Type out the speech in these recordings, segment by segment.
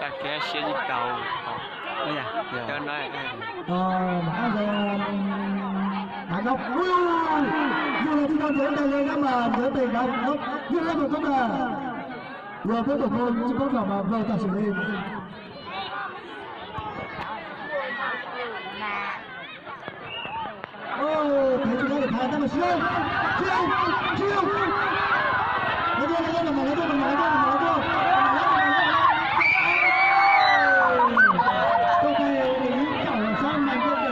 Tag kev siab ib tau. Ua yog, cov no. Mas qab ntawd, mas no, ui, yog los tib tau ntawd ntag li, mas ntawd pem nkaus, yog lab mus tub na. Yog peb tus hu tsis paub kom mas vau tam sim li. Kuv mas tug rab, kuv mas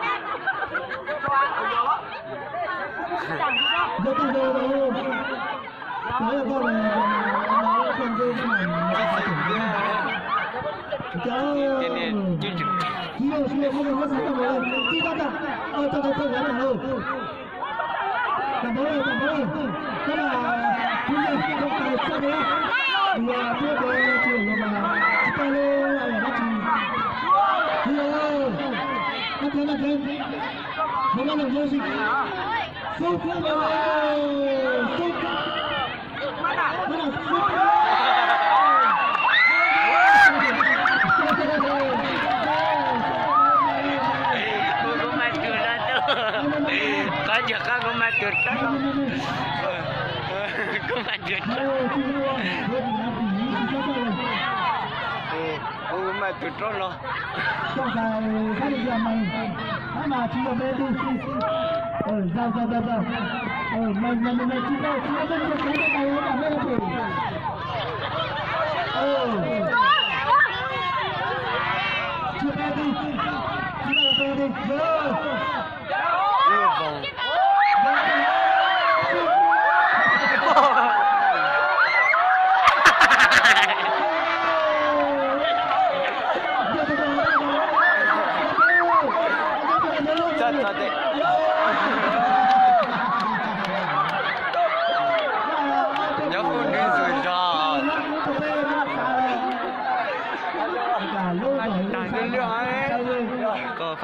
tug rab, kuv mas tug rab. Kuv mas tug rab no.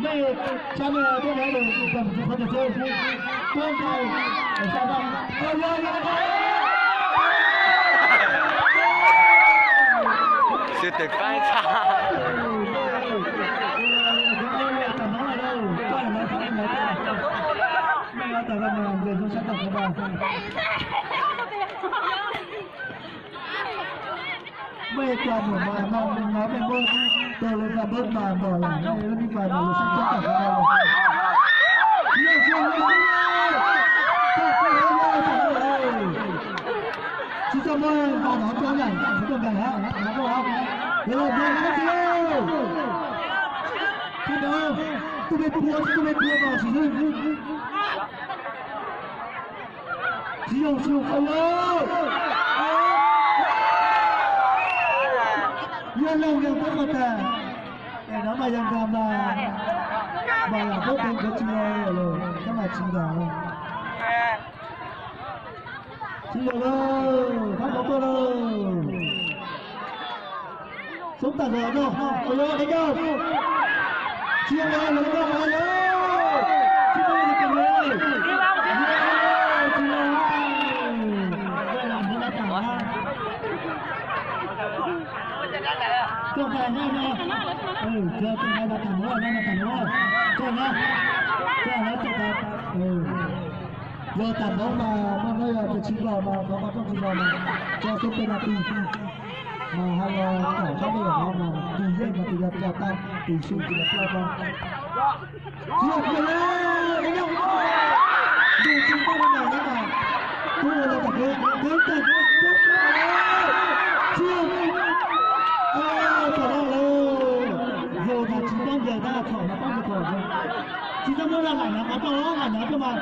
Mej tsa mej tuaj nyob lug txog mus tsis qhov txog xwb, tuaj nqaij, sab nqaij, yog yog. Sib tw faib txha. Mej cov muam mas no no mej muab tau lawv xa npawb mas npam lawm, mej lub nij pas mas lawv sib cab tam no. Tsis tau muaj npam no cov yam tsis tau npam hab, hab, hab, hab, yog los npam hab tsis. Tsis tau, tuaj mej pua, tuaj mej pua mas tsis. Tsis zoo, tsis zoo qhov yog. Yog leej yog pab qhov tas, es no mas yog nkag mas, mas lam paub tias nkawd tsis los lawm, tab mas tsis nkag. Tsis yog lawm, pab qhov tuaj lawm. Xoob tas zog no, ua yog deb caug. Tsis yog lawm, lawv tau qhov lawm. Tsis tau li cas lawm. Tsis yog lawm. Tuaj tas no no. Tuaj tas no, tuaj tas no. Tuaj na. Tuaj na, tuaj tas. Yog tas no mas, no no yog tias tsis los mas, qhov qhov rooj tsis los mas, tso xub penalti. Mas hais los tom sab peb yam no mas, tus yeej mas tus yog tso tag, tus su tus yog ploj no. Tsis yog kiag lawm, ntus tsis tau na, tub ua los tom kev, kev tag, tub, tsis yog, tom no lawm, yog mas tsis tau ncaws tab txhom mas pab ncaws kom. Tsis tau muaj laj lam hnav qhov rooj, lam hnav rooj mas,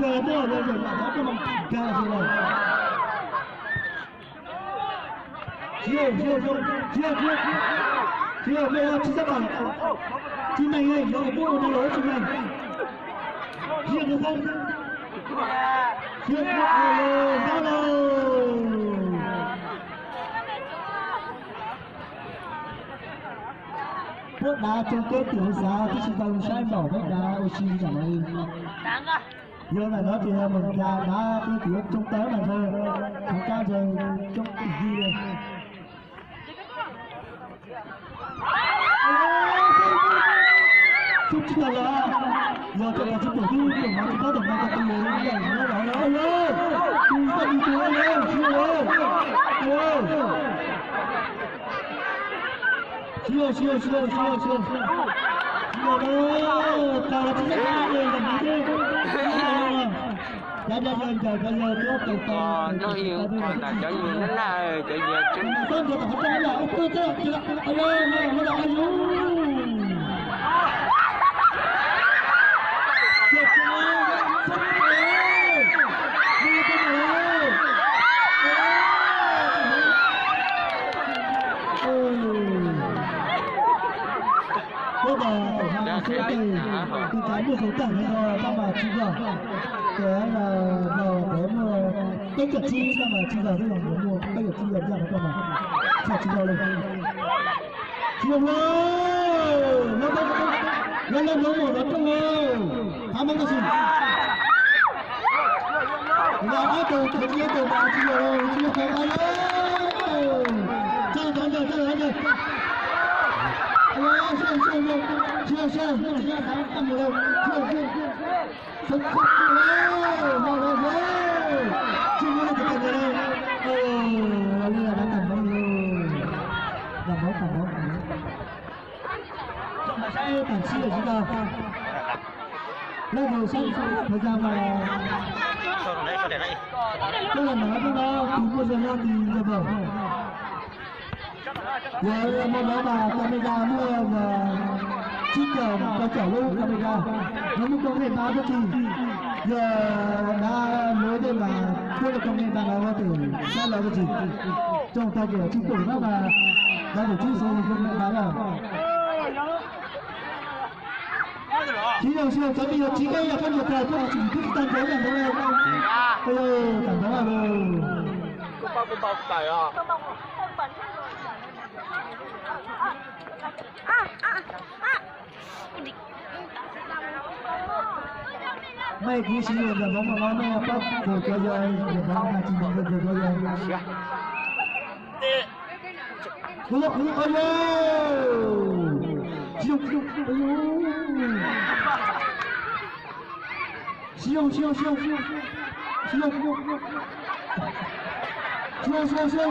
yog muaj yog yog lam hnav rooj mas nkag xwb lawm. Tsis yog, tsis yog, tsis yog, tsis yog, tsis yog, tsis yog, tsis yog, tsis meem, yog kuv muab ua no los tsis meem. Tsis yog kuv, tsis yog kuv, nab lauj. Puab dav tso keb tim huv xav tib si tau saib npaum peb dav ua si li tam no li. Yog ntawm no ces yog Mem Nkas na, peb tsis yuav tsoo tawg mas ntshe qhov kab ntshe coob ib yam li. Xub tsis tau los, yog cov tsis pom xub pom mas tsis paub tom no tau tus lus li ntawm no los los los, tus txoj tus tus los los, tsis los los. Tsis los, tsis los, tsis los, tsis los, tsis los. Tsis los, tsis los, tsis los, tsis los. Noj yus qhov ntawm cov yus nab naj, cov yus tseeb. Tus tsov muaj xov tooj no tab mas tsis yog, ces no peb muaj peb caug tsib tab mas tsis yog, muaj peb caug tsib yog ncaj no tab mas tsis yog li. Tsis yog li, los los los los los rooj, qab mob tab sis los ob tug qhov tsis tus mas tsis yog, tsis yog qhov qab li. Tsa los ntawd, tsa los ntawd. Tsis yog, tsis yog, tsis yog, tsis yog qhov qab mus li. Saib tam sim lawm tsis tau. Leej twg saib thời gian mas, coj los ntawm no, tus muaj zog no tis nkaus. Yog hmo no mas camera muaj tsib caug rau caum lub camera, no muaj công nghệ ba tag kis. Yog dab lub dej mas muaj công nghệ ba no ua tus saib los tag kis. Tsoom tag kis tsib caug no mas dab tus tsib xu công nghệ ba na. Tsis yog, tsis yog cov me nyuam tsis koj yog koj nyuam tag koj tsis tag nrho yam ntawd. Tam ntawd lawm. Mej kuv siv yam ntawm no mas no mej pab tus cov yog yam ntawd mas tsis ntawd tus cov yog. Kuv, kuv, ayo. Siab, siab, siab, siab. Siab, siab, siab.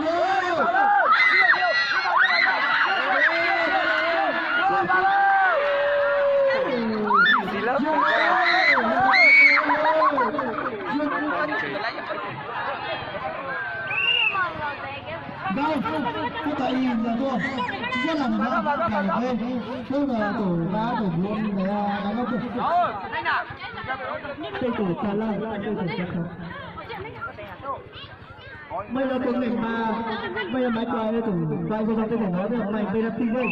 Ntau, koj tas ib ntawd tuaj, tas lawm peb, peb ntawd tus dab tus npua ntawd dab loj tuaj. Tej tus tas lawm, tej tus tas lawm. Mej yog công nghệ ba, mej yog máy quay, tus quay cho trong cái này nói với mày, mày là Phi Lê.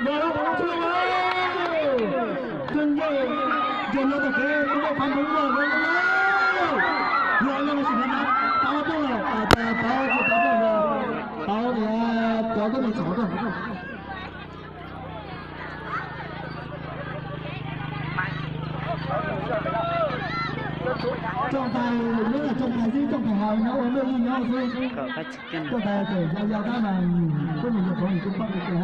Yog lawm, yog lawm, tom kev kuv muaj phab npoo lawm. Yog lawm, sim no pab tuaj lawm, pab, pab, pab tuaj lawm. Pab, cov tuaj mus tsov tuaj. Trọng tài, nếu là trọng tài riêng, trọng tài hào nó ôm đôi ly nhau thôi. Trọng tài kiểu giao giao đá mà có nhiều nhập bóng thì cũng bắt được kìa.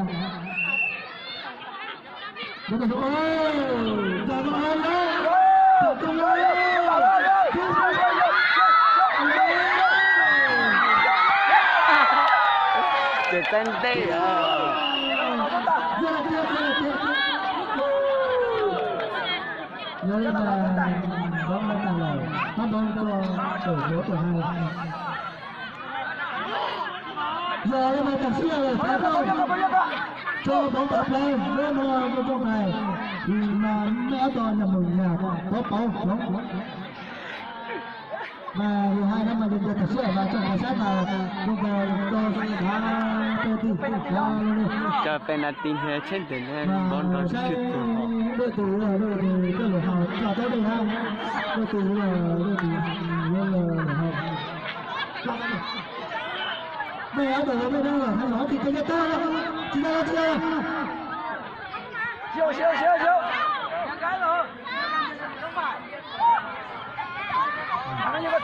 Nó còn ôi, giờ nó ôm đó. Trọng tài ơi. Ces txaij ntej os. Yog li mas npoob no tag lawm, pab npoob tuaj, tuaj hauv tuaj hais. Yog li mas tam sim no lawm, pab tuaj, tso npoob tawm plaws, lub no muaj rooj hais, mas mej ob tog nyag mus nyag pov pauv hloov. Mas yus hais no mas yus ncaws tam sim mas tsoom hais sab mas yus ncaws rau sab peb twg, cov penalti ntiag tsheb ntiag npoob nrov tswb tswb tuag. Dej tus, dej tus koj lus haus tso tau dej hab, dej tus, dej tus yuav lus haus. Mej ob tug mej nab los thaij los tsis tau, tsis tau, tsis tau. Siau, siau, siau, siau.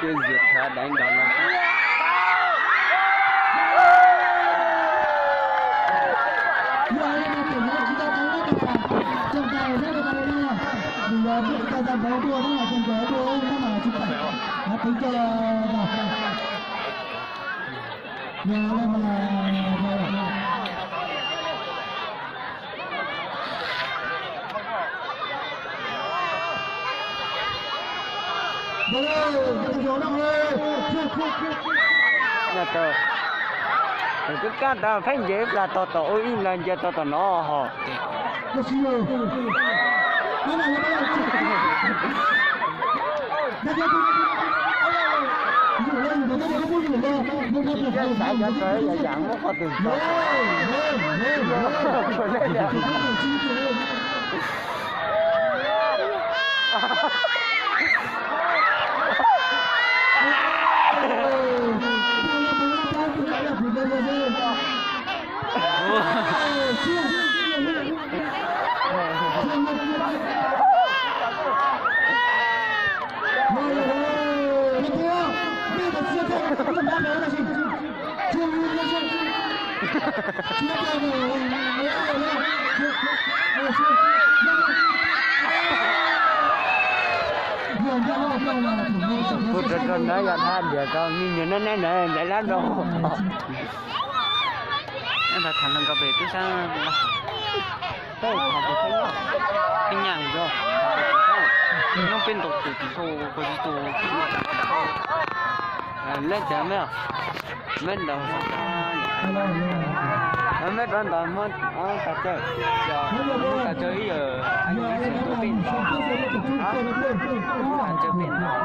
Twb zim thav deev nrov no. Tus twb kab tas pheej nce plas tog tom ub ib plas nce tog tom no ho. Xav cov tau yam yam muab qhov twg tau. Kuv rau rau ntawd yog thaj diam rau me nyuam nab nab ntawd ntxhais lab rau. Ntawd tham nrog nkawd pem teb sab, teb qhov pem teb, peb nyaj yog, nyob peb ntaus tus tsis tau, koj tsis tau, leb tias me, me ntaus, me rov ntaus muab tas tsawg, muab tas tsawg ib yam ib tug tub pij tas tsawg pem ntaus.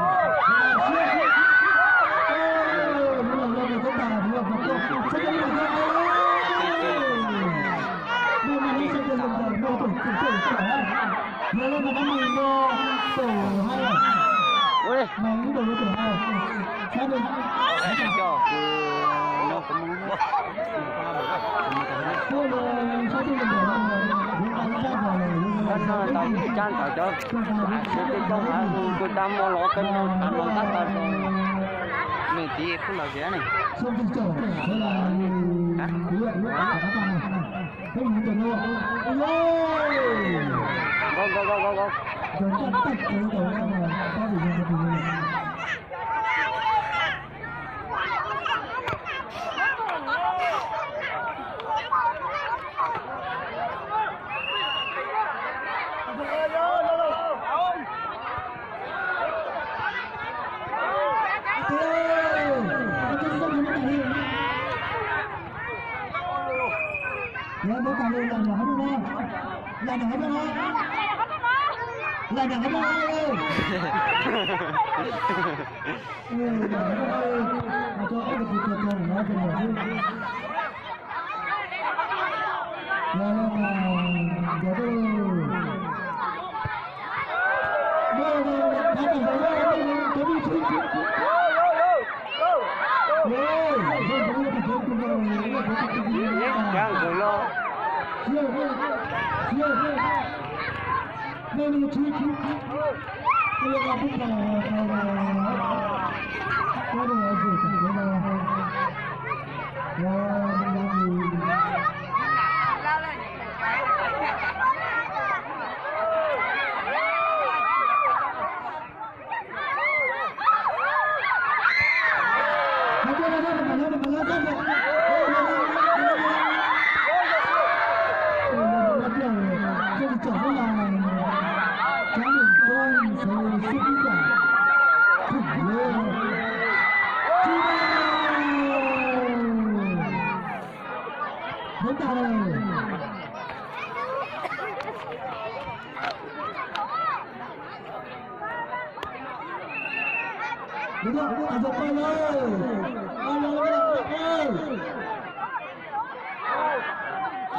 Coj, no kuv mus. Tab no tau ib cab ntawm cov xav xwv tej coob hav hu kuv tab muaj los koj no tas no tab tau rau me tij khub los ziab ne. Nkaus, nkaus, nkaus, nkaus, nkaus. Yeeb cab nkaus los.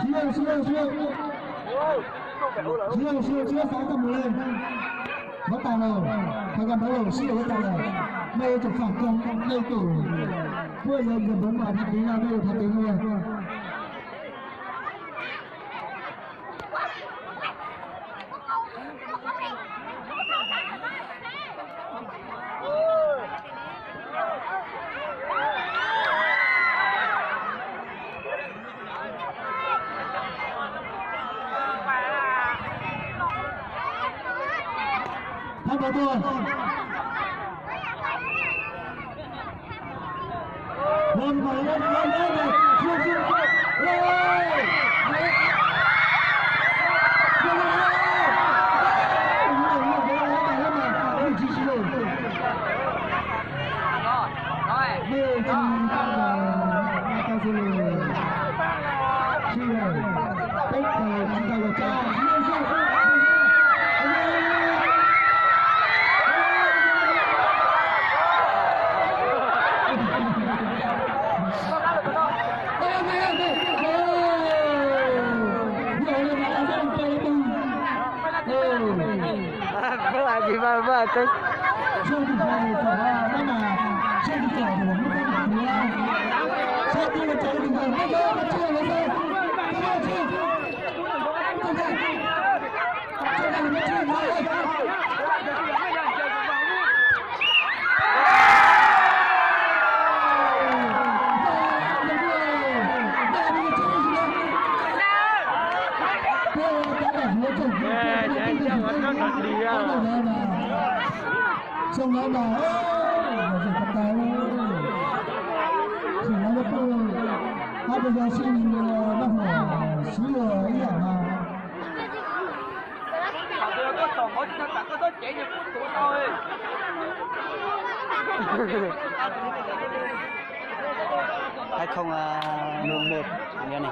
Siab, siab, siab, siab, siab, siab, xav tau mus li. Npawv tas lawm, thov kom npawv lawm, sib lawm tas lawm. Nej yuav tsum fam koob, nej yuav tsum, kuj yog yog npawv mas thov tiv no, nej yuav thov tiv no. Thab npawv tuaj. Xyoo no mas, xyoo no mas, xyoo no mas, hab pes yog xyoo Ib yam no. Hai không mười một, yog ne.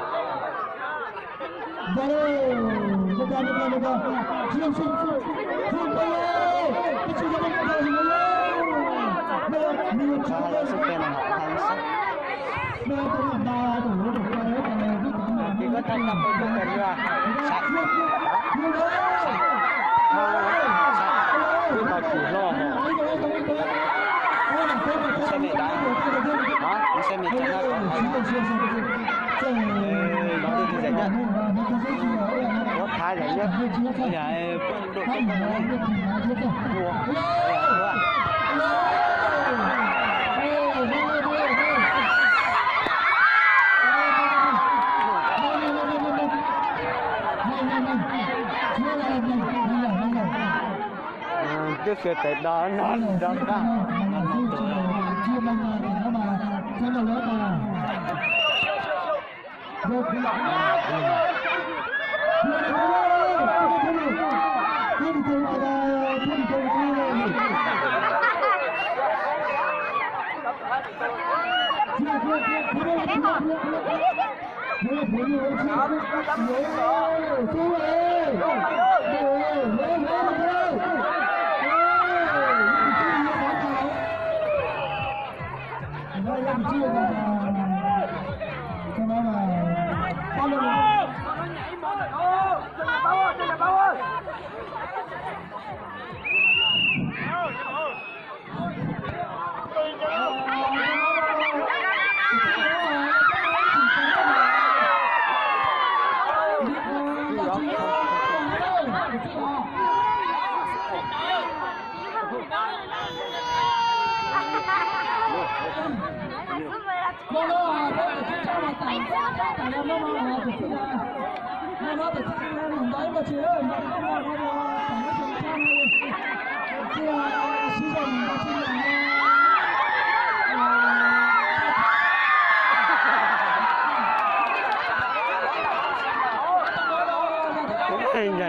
Tau chim hlo. Xe mệt đá. Hả? Xe mệt chậm hơn. Nó đi giải nhất. Có Thái giải nhất. Bây giờ Twb xyov tais do no rov qab.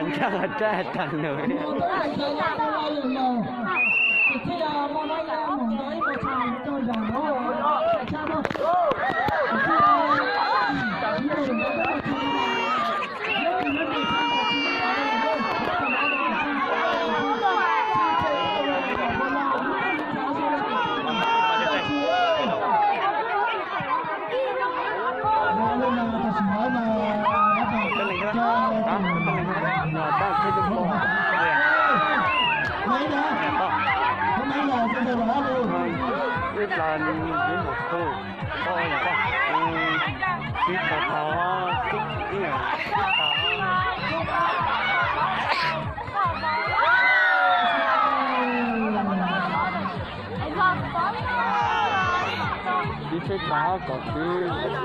Ncaj ncaj tag nws. Ib plaws ib mus khu, sib tau tau, sib tau. Ib tsheb tsav kom txwv.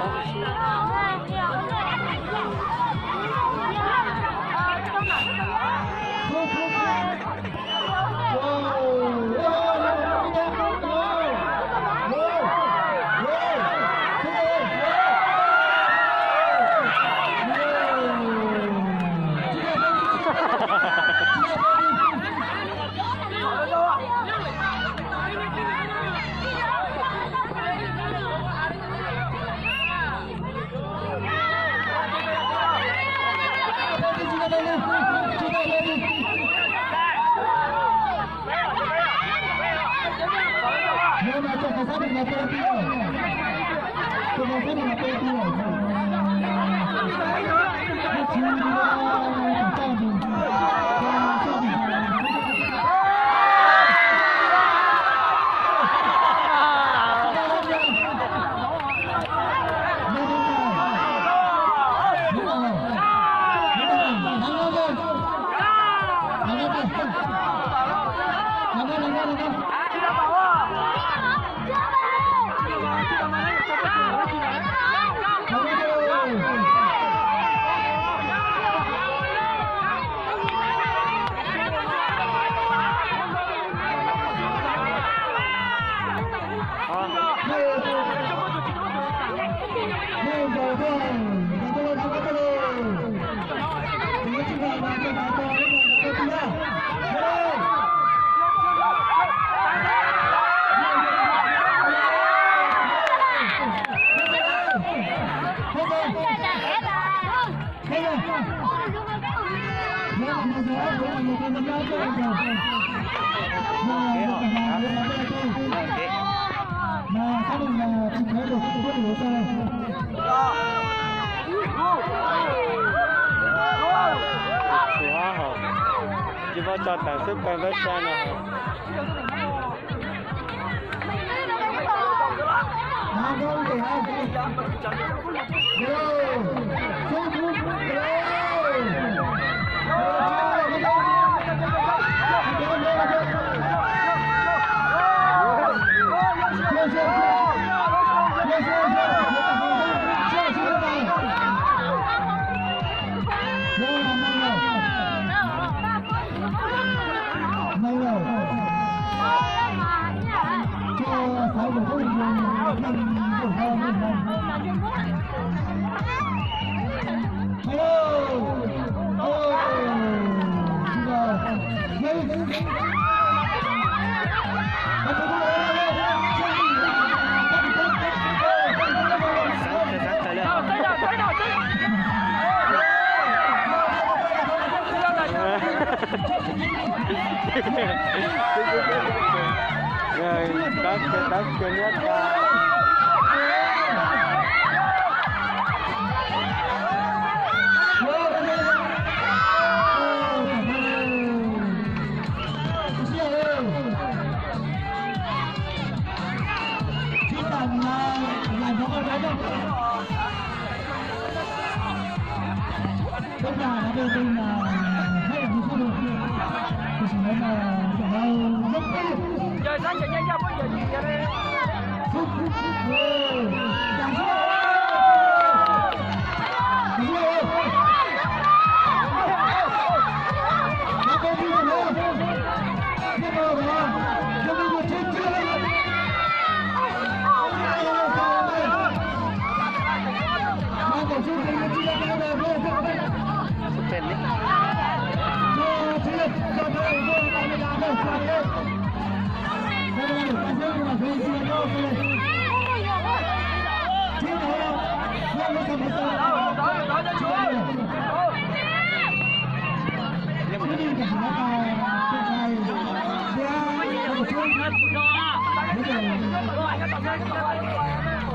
Tsis muaj tso tawm xub pawg npab sab no.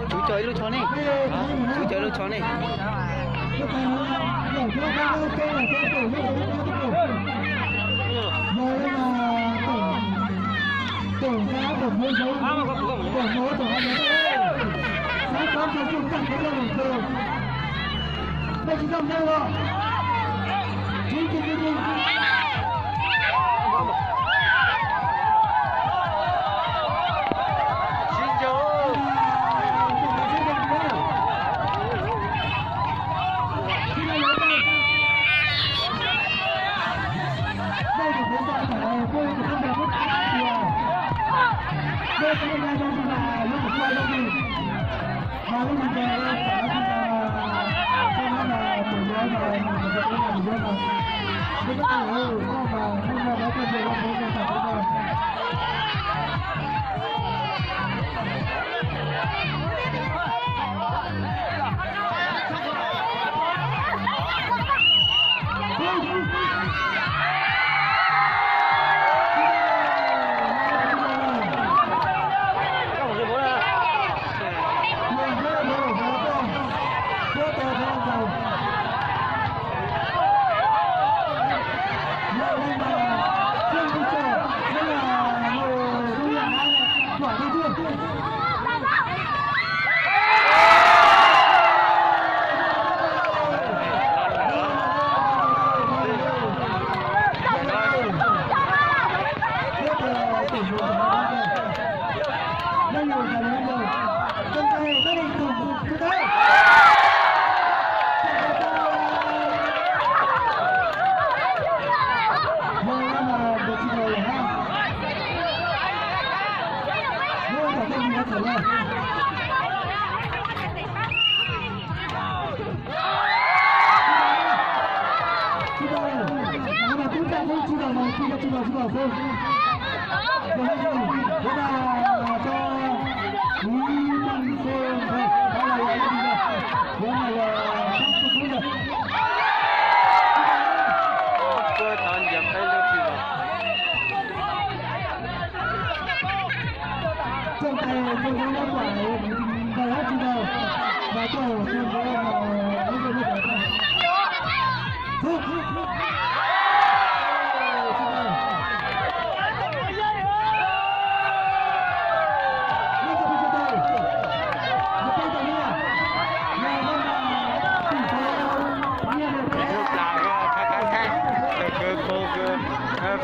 Tsum cog ib lub tsho ne. Tsum cog ib lub tsho ne.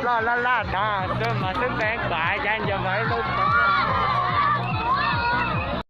Ploj laj laj tag xwb mas xwb ntev kom ya nco mas ib lub